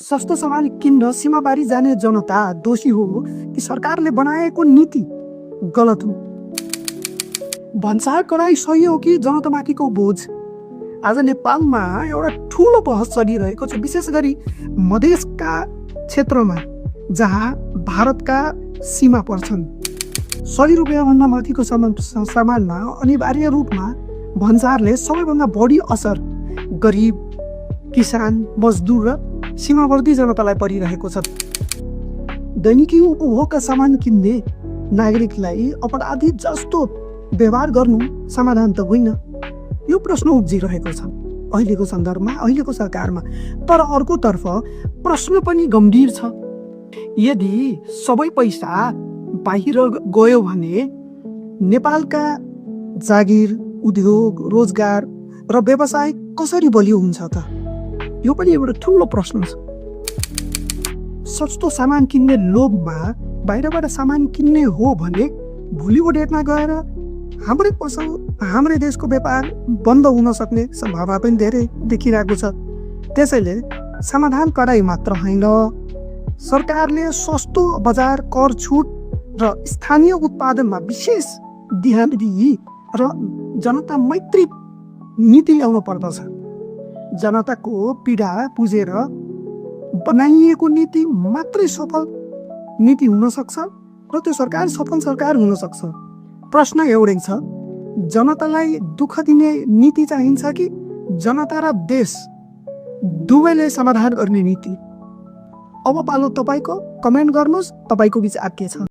सस्तो सामान किन्न सीमापारी जाने जनता दोषी हो कि सरकारले बनाएको नीति गलत हो? भन्सार कराई सही हो कि जनतामाथिको बोझ? आज नेपालमा एउटा ठुलो बहस चलिरहेको छ, विशेष गरी मधेसका क्षेत्रमा जहाँ भारतका सीमा पर्छन्। 100 रुपियाँभन्दा माथिको सामानमा अनिवार्य रूपमा भन्सारले सबैभन्दा बढी असर गरिब, किसान, मजदुर र सीमावर्ती जनतालाई परिरहेको छ। दैनिकी उपभोगका सामान किन्ने नागरिकलाई अपराधी जस्तो व्यवहार गर्नु समाधान त होइन, यो प्रश्न उब्जिरहेको छ अहिलेको सन्दर्भमा, अहिलेको सरकारमा। तर अर्कोतर्फ प्रश्न पनि गम्भीर छ। यदि सबै पैसा बाहिर गयो भने नेपालका जागिर, उद्योग, रोजगार र व्यवसाय कसरी बलियो हुन्छ त? यो पनि एउटा ठुलो प्रश्न छ। सस्तो सामान किन्ने लोभमा बाहिरबाट सामान किन्ने हो भने भोलिको डेटमा गएर हाम्रै पसल, हाम्रै देशको व्यापार बन्द हुन सक्ने सम्भावना पनि धेरै देखिरहेको छ। त्यसैले समाधान कडाई मात्र होइन, सरकारले सस्तो बजार, कर छुट र स्थानीय उत्पादनमा विशेष ध्यान दिई र जनता मैत्री नीति ल्याउनु पर्दछ। जनताको पीडा बुझेर बनाइएको नीति मात्रै सफल नीति हुन सक्छ र त्यो सरकार सफल सरकार हुन सक्छ। प्रश्न एउटै छ, जनतालाई दुःख दिने नीति चाहिन्छ कि जनता र देश दुवैले समाधान गर्ने नीति? अब पालो तपाईँको, कमेन्ट गर्नुहोस्, तपाईँको विचार के छ?